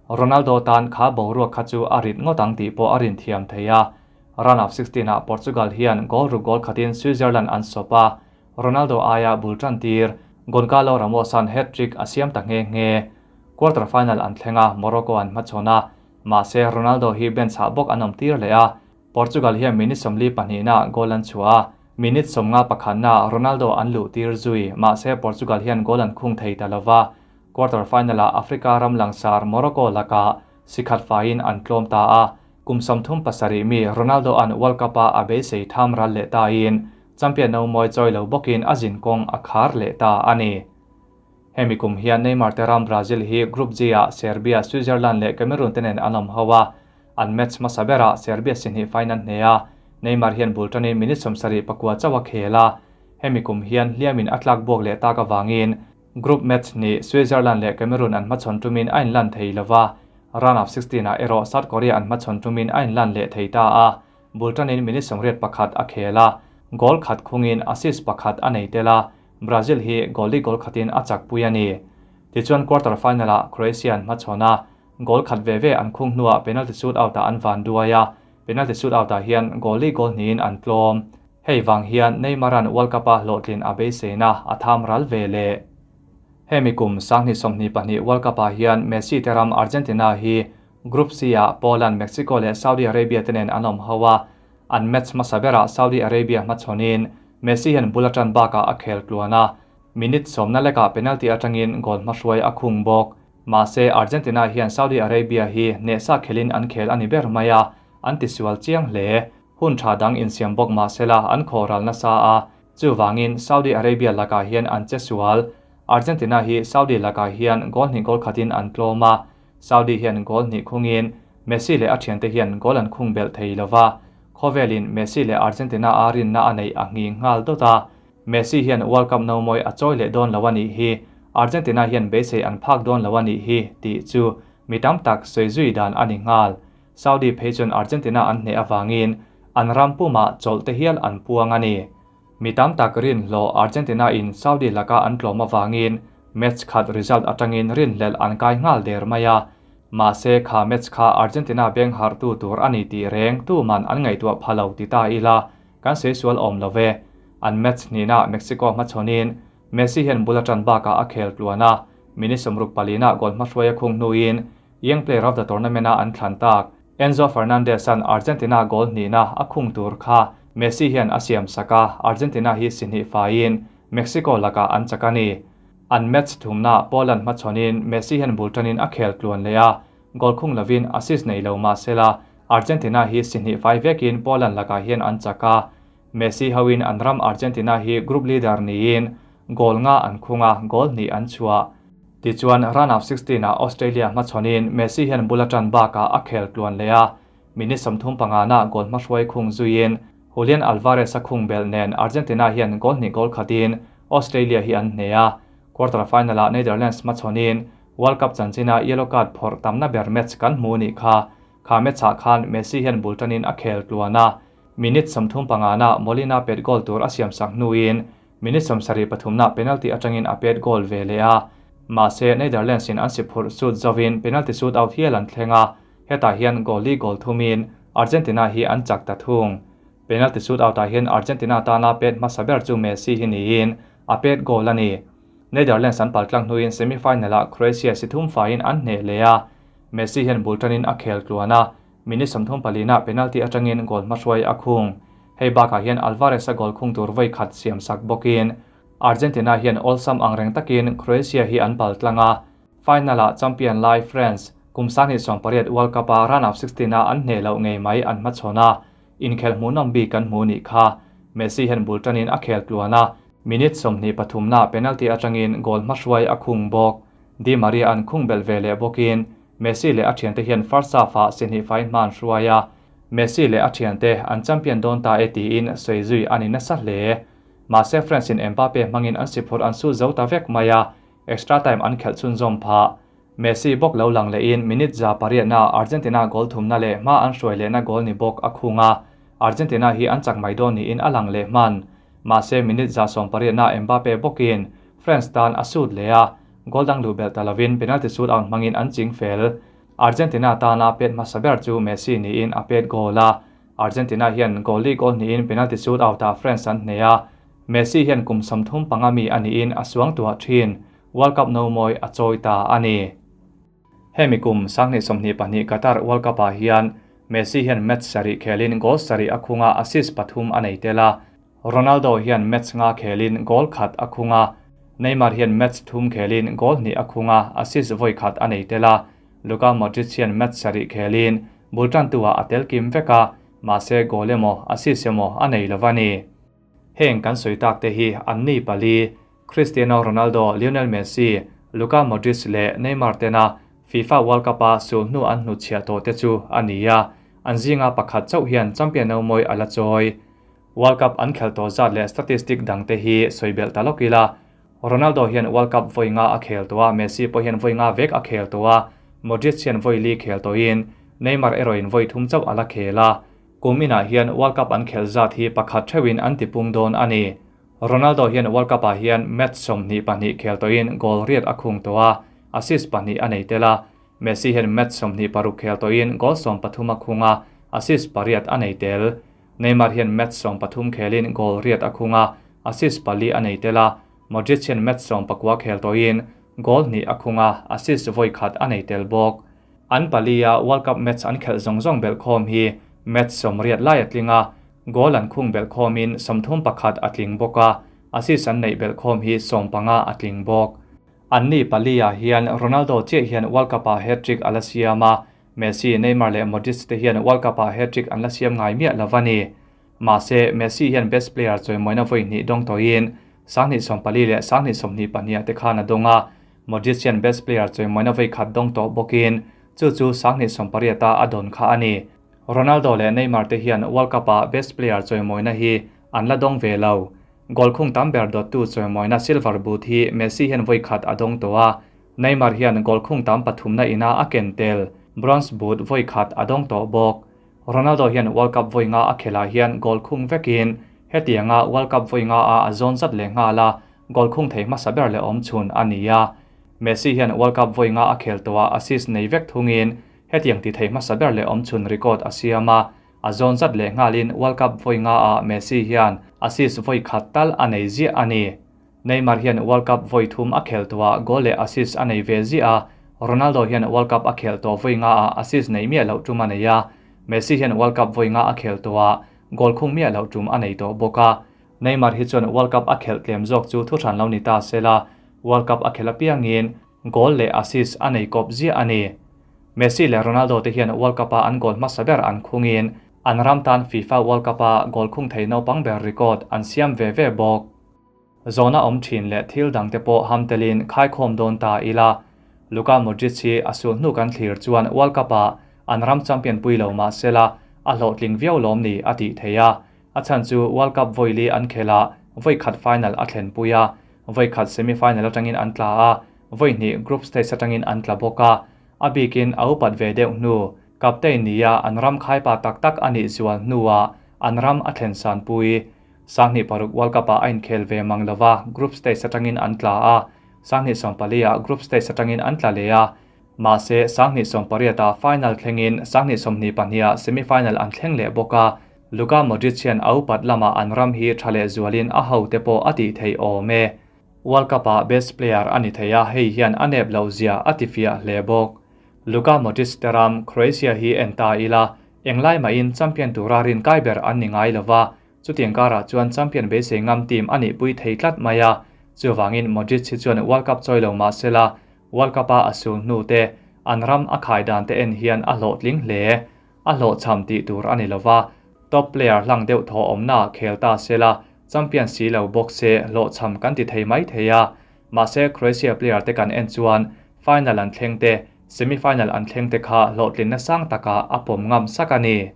Ronaldo tan kha boruak kha chu a rit ngawt ang tih pawh a rin thiam thei a. Round of 16-ah Portugal hian goal ruk goal khatin Switzerland an sawp a, Ronaldo aia bul tan tir Goncalo Ramos-a'n hat-trick a siam ta nghe nghe. Quarter final an thleng a, Morocco an hmachhawn a, mahse Ronaldo hi bench ah bawk an awm tir leh a, Portugal hian minute 42-ah goal an chhuah a, minute 51-ah Ronaldo an luh tir zui, mahse Portugal hian goal an khung thei ta lova, quarter final-ah Africa ram langsar Morocco lakah sikhat faiin an tlawm ta a, kum 37 mi Ronaldo an World Cup-a a beisei tham ral leh tain champion no mawi chawi lo bawkin a zin kawng a khar leh ta a ni. Hemi kum hian Neymar te ram Brazil hi Group G-ah Serbia, Switzerland leh Cameroon te nen an awm ho a, an match hmasa berah Serbia si hnih faiin an hneh a, Neymar hian bul tanin minute 74 chauh a khel a, hemi kum hian hliamin a tlak buak leh tak avangin. Group match hnih Switzerland leh Cameroon an hmachhawn tumin a inlan thei lo va, round of 16 ah erawh South Korea an hmachhawn tumin a inlan leh thei ta a, bul tanin minute 81 a khel a, goal khat khungin assist pakhat a nei tel a, Brazil hi goal li goal khatin a chakpui a ni. Tichuan quarter final ah Croatia an hmachhawn a, goal khat ve ve an khung hnuah penalty shootout ah an van duai a, penalty shootout ah hian goal li goal hnihin an tlawm. Hei vang hian Neymar-a'n World Cup-a hlawhtlin a beiseina a tham ral ve leh. Hemi kum 2022 World Cup-ah hian Messi te ram Argentina hi Group C-ah Poland, Mexico leh Saudi Arabia te nen an awm ho a, an match hmasa berah Saudi Arabia hmachhawnin Messi hian bul atan bakah a khel tluan a, minute sawmna lekah penalty atangin goal hmahruai a khung bawk. Mahse, Argentina hian Saudi Arabia hi hnehsa khelin an khel a ni ber mai a, an tisual chiang hle. Hun tha dang insiam bawk mahsela an khawhral nasa a, chuvangin Saudi Arabia lakah hian an che sual. Argentina hi Saudi lakah hian goal hnih goal khatin an tlawm a, Saudi hian goal hnih khungin Messi leh a thiante hian goal an khung belh thei lova, khawvelin Messi leh Argentina a rinna a neih a nghing nghal dawt a. Messi hian World Cup no mawi a chawi leh dawn lo a nih hi, Argentina hian beisei an phak dawn lo a nih hi tih chu mi tam tak sawi zui dan a ni nghal. Saudi phei chuan Argentina an hneh avangin an ram pumah chawlh te hial an puang a ni. Mi tam tak rin hlawh Argentina in Saudi laka an tlawm avangin match khat result atangin rinhlelh an kai nghal der mai a. Mahse kha match kha Argentina beng harhtu tur a ni tih reng tuman an ngaihtuah pha lo ti ta ila kan sawi sual awm lo ve. An match hnihna Mexico hmachhawnin Messi hian bul atan bakah a khel tluan a, minute 64 ah goal hmahruai a khung hnuin Young Player of the Tournament a an thlan tak. Enzo Fernandez-a'n Argentina goal hnihna a khung tur kha Messi hian a siam sak a, Argentina hi si hnih faiin Mexico lakah an chak a ni. An match thumna Poland hmachhawnin Messi hian bul tanin a khel tluan leh a, goal khung lovin assist nei lo mahsela Argentina hi si hnih fai vekin Poland lakah hian an chak a. Messi hoin an ram Argentina hi group leader niin goal nga an khung a, goal hnih an chhuah. Tichuan round of 16 ah Australia hmachhawnin Messi hian bul atan bakah a khel tluan leh a, minute 35 na goal hmahruai khung zuiin Julian Alvarez a khung belh nen Argentina hian goal hnih goal khatin Australia hi an hneh a. Quarter final ah Netherlands hmachhawnin World Cup chanchina yellow card phawrh tamna ber match kan hmu nih kha. Kha match ah khan Messi hian bul tanin a khel tluan a, minute 35 na Molina pet goal tur a siam sak hnuin minute 73 na penalty atangin a pet goal ve leh a. Mahse Netherlands in an si phurh sut zovin penalty shoot out hial an thleng a, hetah hian goal li goal thumin Argentina hi an chak ta thung. Penalty shoot out ah hian Argentina tana pet hmasa ber chu Messi hi niin a pet goal a ni. Netherlands an paltlang hnuin semi-final ah Croatia si thum faiin an hneh leh a. Messi hian bul tanin a khel tluan a, minute 34 na penalty atangin goal hmahruai a khung. Hei bakah hian Alvarez a goal khung tur voi khat siam sak bawkin Argentina hian awlsam angreng takin Croatia hi an paltlang a. Final ah champion lai France kum 2018 World Cup a round of 16 ah an hneh loh ngei mai an hmachhawn a, inkhel hmuhnawm bik kan hmu nih kha. Messi hian bul tanin a khel tluan a, minute 23 na penalty atangin goal hmahruai a khung bawk. Di Maria an khung belh ve leh bawkin Messi leh a thiante hian first half ah si hnih fai hman hruai a, Messi leh a thiante an champion dawn ta e tiin sawi zui a ni nasa hle. Mahse France in Mbappe hmangin an si phurh an su zo ta vek mai a, extra time an khelh chhunzawm phah. Messi bawk lo lang lehin minute 8 na Argentina goal thumna leh hma an hruai lehna goal ni bawk a khung a, Argentina hi an chak mai dawn niin a lang leh hman. Mahse minute 18 na Mbappe bawkin France tan a sut leh a, goal dang luh belh ta lovin penalty shoot out hmangin an ching fel. Argentina tana pet hmasa ber chu Messi niin a pet goal a, Argentina hian goal li goal hnihin penalty shoot out ah France an hneh a, Messi hian kum 35 mi a niin a suang tuah thin. World Cup no mawi a chawi ta a ni. Hemi kum 2022 Qatar World Cup ah hian Messi hian match sarih khelin goal sarih a khunga assist pathum a nei tel a. Ronaldo hian match nga khelin goal khat a khunga, Neymar hian match thum khelin goal hnih a khunga assist voi khat a nei tel a. Luka Modric hian match sarih khelin bul tan tuah a tel kim vek a, mahse goal emaw assist emaw a nei lo a ni. Heng kan sawi tak te hi an ni pali Cristiano Ronaldo, Lionel Messi, Luka Modric leh Neymar tena FIFA World Cup a sul hnu an hnu chhiah tawh te chu a ni a, an zinga pakhat chauh hian champion no mawi a la chawi. World Cup an khel tawh zat leh statistic dang te hi sawi belh ta lawk ila. Ronaldo hian World Cup vawi nga a khel tawh a, Messi pawh hian vawi nga vek a khel tawh a, Modric hian vawi li khel tawhin Neymar erawhin vawi thum chauh a la khel a. Kum inah hian World Cup an khelh zat hi pakhat theuhin an tipung dawn a ni. Ronaldo hian World Cup ah hian match 22 khel tawhin goal riat a khung tawh a, assist pahnih a nei tel a. Messi hian match 26 khel tawhin goal 13 a khung a, assist pariat a nei tel. Neymar hian match 13 khelin goal riat a khung a, assist pali a nei tel a. Modric hian match 19 khel tawhin goal hnih a khung a, assist vawi khat a nei tel bawk. An palia World Cup match an khelh zawng zawng belh khawm hi match 80 lai a tling a, goal an khung belh khawmin 31 a tling bawk a, assist an neih belh khawm hi 15 a tling bawk. An ni palia hian Ronaldo che hian World Cup-ah hat-trick a la siam a, Messi, Neymar leh Modric te hian World Cup-ah hat-trick an la siam ngai miah lo a ni. Mahse, Messi hian best player chawimawina vawi hnih dawng tawhin 2024 leh 2022 te khan a dawng a, Modric hian best player chawimawina vawi khat dawng tawh bawkin chu chu 2018 a dawn kha a ni. Ronaldo leh Neymar te hian World Cup-ah best player chawimawina hi an la dawng ve lo. Goal khung tam ber dawttu chawimawina silver boot hi Messi hian vawi khat a dawng tawh a, Neymar hian goal khung tam pathumna ina a ken tel bronze boot vawi khat a dawng tawh bawk. Ronaldo hian World Cup vawi nga a khelah hian goal khung vekin hetianga World Cup vawi nga a a zawn zat leh nghal a, goal khung thei hmasa ber leh awm chhun a ni a. Messi hian World Cup vawi nga a khel tawh a assist nei vek thungin hetiang ti thei hmasa ber leh awm chhun record a siam a, a zawn zat leh nghalin World Cup vawi nga a Messi hian assist vawi khat tal a nei ziah a ni. Neymar hian World Cup vawi thum a khel tawh a goal leh assist a nei ve ziah a, Ronaldo hian World Cup a khel tawh vawi nga a assist nei miah loh tum a nei a, Messi hian World Cup vawi nga a khel tawh a goal khung miah loh tum a nei tawh bawk a. Neymar hi chuan World Cup a khelh tlem zawk chu thu hran lo ni ta sela, World Cup a khelh apiangin goal leh assist a nei kawp ziah a ni. Messi leh Ronaldo te hian World Cup a an goal hmasa ber an khungin an ram tan FIFA World Cup a goal khung thei naupang ber record an siam ve ve bawk. Zona awm thin leh thil dang te pawh ham telin khai khawm dawn ta ila. Luka Modric hi a sul hnu kan thlir chuan World Cup ah an ram champion pui lo mah sela a hlawhtling viau lawm ni a tih thei a. A chan chu World Cup vawi li an khel a, vawi khat final a thlen pui a, vawi khat semi final atangin an tla a, vawi hnih group stage atangin an tla bawk a. A bikin a upat ve deuh hnu, captain nia an ram khaipa tak tak anih zual hnuah an ram a thlen san pui. 2006 World Cup ah a inkhel ve mang lova group stage atangin an tla a, 2014 ah group stage atangin an tla leh a, mahse 2018 ah final thlengin 2022 ah semi final an thleng leh bawk a. Luka Modric hian a upat lamah an ram hi tha leh zualin a ho te pawh a tih theih awm e. World Cup ah best player a ni thei a, hei hian a nep lo zia a ti fiah hle bawk. Luka Modric te ram Croatia hi en ta ila, englai mahin champion tura rin kai ber an ni ngai lova, chutiang karah chuan champion beisei ngam team a nih pui thei tlat mai a. Chuwangin Modric hi chuan World Cup chawi lo mah sela, World Cup a a sul hnu te, an ram a khai dan te en hian a hlawhtling hle. A hlawhchham tih tur a ni lova, top player hlang deuh thaw awmna khel ta sela, champion si lo bawk se hlawhchham kan ti thei mai thei a. Mahse Croatia player te kan en chuan final an thleng te, semi final an thleng te kha hlawhtlinna sang takah a pawm ngam sak a ni.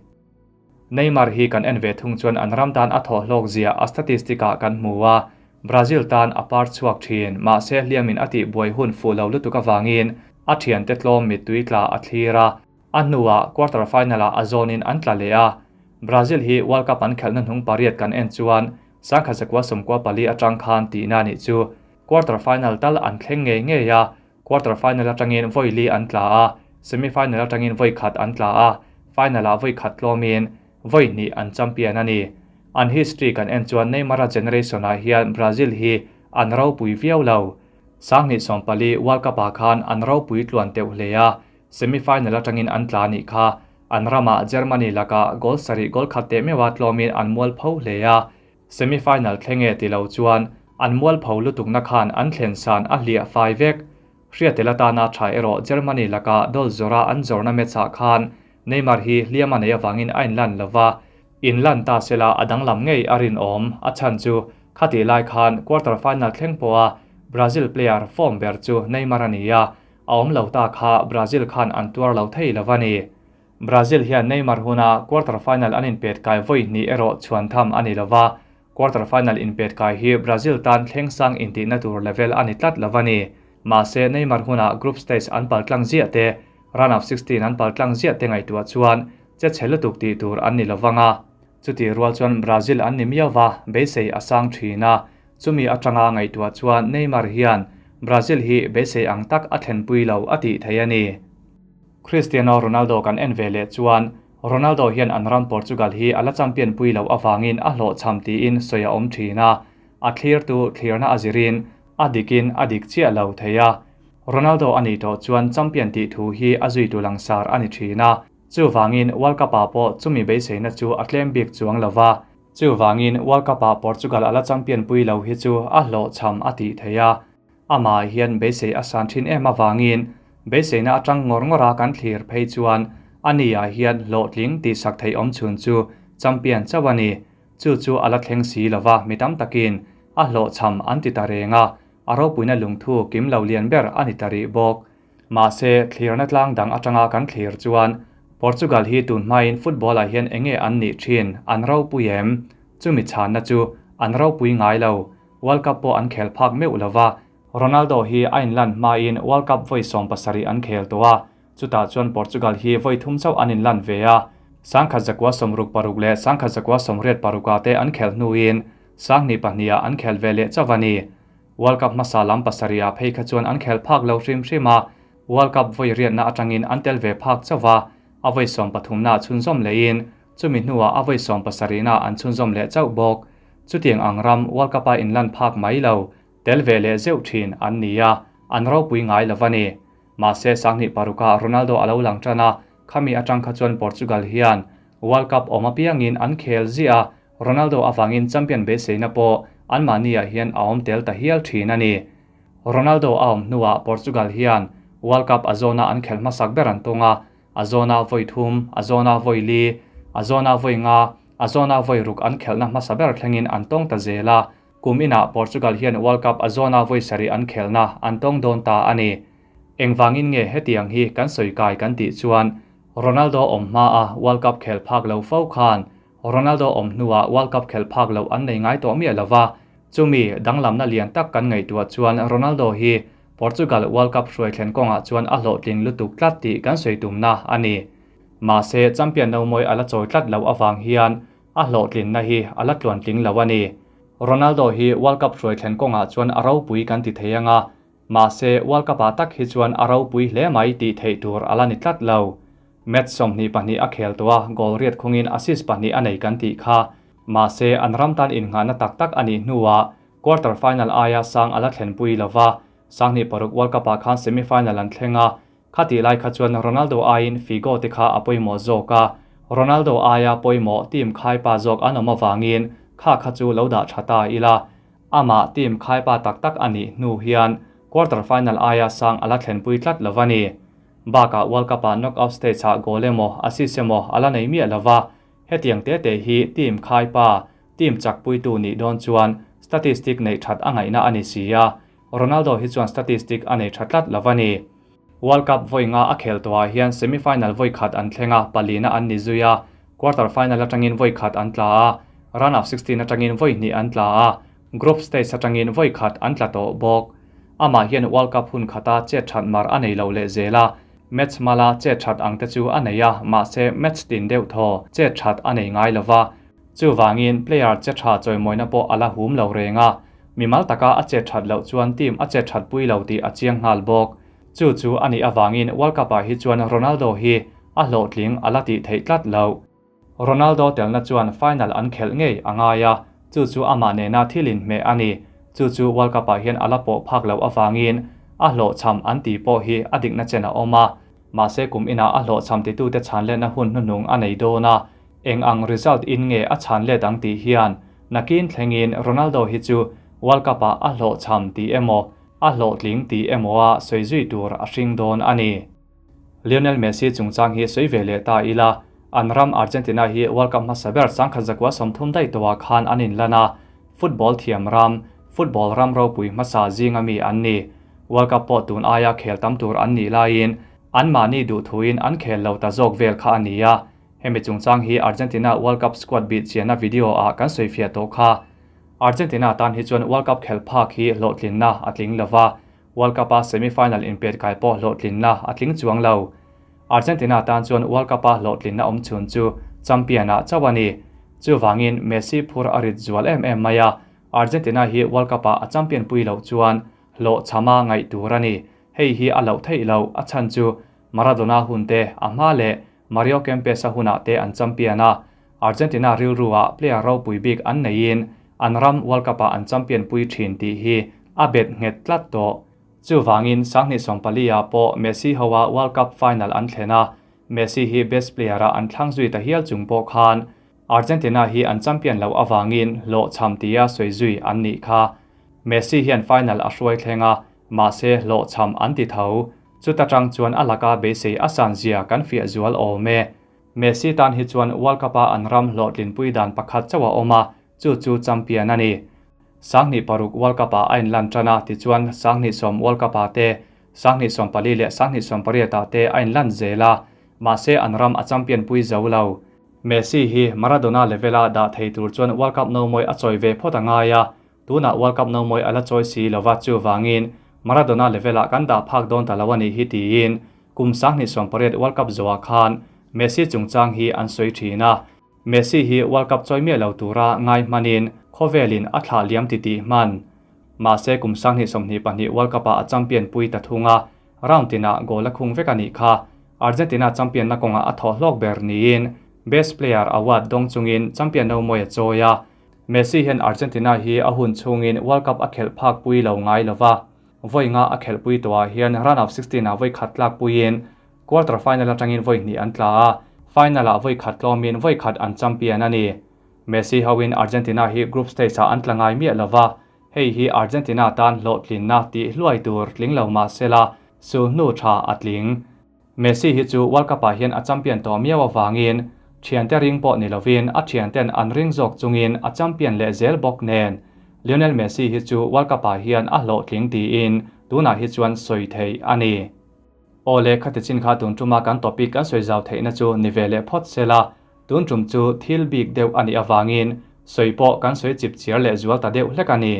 Neymar hi kan en ve thung chuan an ram tan a thaw hlawk zia a statistic ah kan hmu a, Brazil tan a par chhuak thin, mahse hliamin a tih buai hun fuh lo lutuk awangin a thiante tlawm mittui tla a thlir a. A hnuah quarter final ah a zawnin an tla leh a. Brazil hi World Cup an khelhna hnung pariat kan en chuan 1994 atang khan tihna nih chu. Quarter final tal an thleng ngei ngei a, quarter final atangin vawi li an tla a, semi final atangin vawi khat an tla a, final ah vawi khat tlawmin vawi hnih an champion a ni. An history kan en chuan Neymar-a generation ah hian Brazil hi an ropui viau lo. 2014 World Cup ah khan an ropui tluan teuh hle a, semi final atangin an tla nih kha. An ramah Germany laka goal sarih goal khat te mewa tlawmin an mual pho hle a, semi final thlenge ti lo chuan an mual pho lutukna khan an thlen san a hliah fai vek. Hriatel atana tha erawh Germany laka dol zawra an zawrna match ah khan Neymar hi hliam a nei awangin a inlan lova, inlan ta sela a danglam ngei a rinawm. A chan chu khati lai khan quarter final thleng pawha Brazil player form ber chu Neymar a ni a, a awm lo ta kha Brazil khan an tuar lo thei lo a ni. Brazil hian Neymar huna quarter final an inpet kai vawi hnih erawh chhuan tham a ni lova. Quarter final inpet kai hi Brazil tan thleng sang intihna tur level a ni tlat lo a ni. Mahse Neymar hunah group stage an paltlang ziah te, round of 16 an paltlang ziah te ngaihtuah chuan che chhe lutuk tih tur an ni lo vang a. Chutih rual chuan Brazil an ni miau va, beisei a sang thin a. Chumi atanga ngaihtuah chuan Neymar hian Brazil hi beisei ang tak a thlenpui lo a tih theih a ni. Cristiano Ronaldo kan en ve leh chuan Ronaldo hian an ram Portugal hi a la champion pui loh avangin a hlawhchham tiin sawi a awm thin a, a thlirtu thlirna a zirin a dikin a dik chiah lo thei a. Ronaldo a nih tawh chuan champion tih thu hi a zuitu langsar a ni thin a, chuvangin World Cup-ah pawh chumi beiseina chu a tlem bik chuang lo va. Chuvangin World Cup-ah Portugal a la champion pui lo hi chu a hlawhchham a tih theih a. Amah hian beisei a san thin em avangin beiseina atang ngawr ngawra kan thlir phei chuan a ni-ah hian hlawhtling tihsak theih awm chhun chu champion chauh a ni. Chu chu a la thleng si lova mi tam takin a hlawhchham an ti ta reng a, a ropuina lungthu kim lo lian ber a ni ta rih bawk. Mahse, thlirna tlang dang atanga kan thlir chuan Portugal hi tun hmain football-ah hian enge an nih thin, an ropui em? Chumi chhanna chu an ropui ngai lo. World Cup pawh an khel phak meuh lo va, Ronaldo hi a inlan hmain World Cup vawi 70 an khel tawh a, chutah chuan Portugal hi vawi thum chauh an inlan ve a, 1966 leh 1986 te an khel hnuin 2002 ah an khel ve leh chauh a ni. World Cup hmasa lam pasarihah phei kha chuan an khel phak lo hrim hrim a, World Cup vawi riatna atangin an tel ve phak chauh va, a vawi 13 na chhunzawm lehin chumi hnuah a vawi 70 na an chhunzawm leh chauh bawk. Chutiang ang ram World Cup-a inlan phak mai lo, tel ve leh zeuh thin an ni a, an ropui ngai lo va ni. Mahse 2006 ah Ronaldo a lo lang tan a, khami atang kha chuan Portugal hian World Cup awm apiangin an khel ziah a, Ronaldo avangin champion beiseina pawh anmahniah hian a awm tel ta hial thin a ni. Ronaldo a awm hnuah Portugal hian World Cup a zawna an khel hmasak ber an tung a, a zawna vawi thum, a zawna vawi li, a zawna vawi nga, a zawna vawi ruk an khelhna hmasa ber thlengin an tawng ta zel a, kum inah Portugal hian World Cup a zawna vawi sarih an khelhna an tawng dawn ta a ni. Engvangin nge hetiang hi kan sawi kai kan tih chuan Ronaldo awm hmaa World Cup khel phak lo fo khan Ronaldo awm hnuah World Cup khel phak lo an nei ngai tawh miah lo va, chumi danglamna lian tak kan ngaihtuah chuan Ronaldo hi Portugal World Cup hruai thlen kawngah chuan a hlawhtling lutuk tlat tih kan sawi tumna a ni. Mahse, champion no mawi a la chawi tlat loh avang hian a hlawhtlinna hi a la tluantling lo a ni. Ronaldo hi World Cup hruai thlen kawngah chuan a ropui kan ti thei ang a, mahse World Cup-ah tak hi chuan a ropui hle mai tih theih tur a la ni tlat lo. Match 22 a khel tawh a, goal riat khungin assist pahnih a nei kan tih kha. Mahse, an ram tan innghahna tak tak a nih hnuah quarter final aia sang a la thlenpui lo va, 2006 World Cup-ah khan semi final an thleng a, khatih lai kha chuan Ronaldo aiin Figo te kha a pawimawh zawk a, Ronaldo aia pawimawh team khaipa zawk an awm avangin kha kha chu lo dah tha ta ila. Amah team khaipa tak tak a nih hnu hian quarter final aia sang a la thlenpui tlat lo va ni. Bakah World Cup-ah knockout stage-ah goal emaw assist emaw a la nei miah lo va, hetiang te te hi team khaipa, team chakpuitu nih dawn chuan statistic neih that a ngaihna a ni si a, Ronaldo hi chuan statistic a nei tha tlat lo va ni. World Cup vawi nga a khel tawhah hian semi-final vawi khat an thleng a, palina an ni zui a, quarter final atangin vawi khat an tla a, round of 16 atangin vawi hnih an tla a, group stage atangin vawi khat an tla tawh bawk. Amah hian World Cup hun khata chet that mar a nei lo leh zel a, match mala chet that ang te chu a nei a, mahse match tin deuh thaw chet that a nei ngai lo va. Chuvangin player che tha chawimawina pawh a la hum lo reng a, mimal taka a chet that loh chuan team a chet that pui lo tih a chiang nghal bawk. Chu chu a nih avangin World Cup-ah hi chuan Ronaldo hi a hlawhtling a la tih theih tlat lo. Ronaldo telna chuan final an khelh ngei a ngai a, chu chu amah nena thil inhmeh a ni. Chu chu World Cup-ah hian a la pawh phak loh avangin a hlawhchham an tih pawh hi a dikna chen a awm a, mahse kum inah a hlawhchham titute chhan letna hun hnuhnung a nei dawn a, eng ang result in nge a chhan let ang tih hian nakin thlengin Ronaldo hi chu World Cup-ah a hlawhchham tih emaw a hlawhtling tih emaw a sawi zui tur a hring dawn a ni. Lionel Messi chungchang hi sawi ve leh ta ila, an ram Argentina hi World Cup hmasa ber 1930 daih tawhah khan an inlan a, football thiam ram, football ram ropui hmasa zinga mi an ni. World Cup pawh tun aia khel tam tur an nih laiin anmahni duhthuin an khel lo ta zawk vel kha a ni a. Hemi chungchang hi Argentina World Cup squad bih chianna video ah kan sawi fiah tawh kha. Argentina tan hi chuan World Cup khelh phak hi hlawhtlinna a tling lo va, World Cup-a semi-final inpet kai pawh hlawhtlinna a tling chuang lo. Argentina tan chuan World Cup-a hlawhtlinna awm chhun chu champion-ah chauh a ni. Chuvangin Messi phur a rit zual em em mai a, Argentina hi World Cup-ah a champion pui loh chuan hlawhchhama ngaih tur a ni. Hei hi a loh theih loh, a chhan chu Maradona hun te, a hma leh Mario Kempes-a hunah te an champion a, Argentina rilru-ah player ropui bik an neiin an ram World Cup-ah an champion pui thin tih hi a bet nghet tlat tawh. Chuvangin 2014-ah pawh Messi hoa World Cup final an thlen a, Messi hi best player-ah an thlang zui ta hial chung pawh khan Argentina hi an champion loh avangin hlawhchham tia sawi zui an nih kha. Messi hian final a hruai thleng a, mahse hlawhchham an ti tho. Chuta tang chuan a laka beisei a san zia kan fiah zual awm e. Messi tan hi chuan World Cup-a an ram hlawhtlinpui dan pakhat chauh a awm a, chu chu champion a ni. 2006 World Cup-ah a inlan tan a, tichuan 2010 World Cup-ah te, 2014 leh 2018-ah te a inlan zel a, mahse an ram a champion pui zo lo. Messi hi Maradona level-a dah thei tur chuan World Cup nomawi a chawi ve phawt a ngai a, tunah World Cup nomawi a la chawi si lova, chuvangin Maradona level-ah kan dah phak dawn ta lo a nih hi tiin kum 2018 World Cup zawhah khan Messi chungchang hi an sawi thin a. Messi hi World Cup chawi miah lo tura ngai hmanin khawvelin a thlah liam titih hman. Mahse kum 2022 World Cup-ah a champion pui ta thung a, round tinah goal a khung vek a nih kha. Argentina champion na kawngah a thawh hlawk ber niin Best Player award dawng chungin champion nomawi a chawi a. Messi hian Argentina hi a hun chhungin World Cup a khelh phak pui lo ngai lova, vawi nga a khelh pui tawhah hian round of 16 ah vawi khat tlak puiin quarter final atangin vawi hnih an tla a, final ah vawi khat tlawmin vawi khat an champion a ni. Messi hoin Argentina hi group stage ah an tla ngai miah lova, hei hi Argentina tan hlawhtlinna tih hluai tur tling lo mah sela sulhnu tha a tling. Messi hi chu World Cup ah hian a champion tawh miau avangin thiante ring pawh ni lovin a thianten an ring zawk chungin a champion leh zel bawk nen Lionel Messi hi chu World Cup ah hian a hlawhtling tiin tunah hi chuan sawi theih a ni. Aw le khati chin kha tun tuma kan topic kan sawi zau theihna chu ni ve leh phawt sela, tun tum chu thil bik deuh a nih avangin sawi pawh kan sawi chip chiar leh zual ta deuh hlek a ni.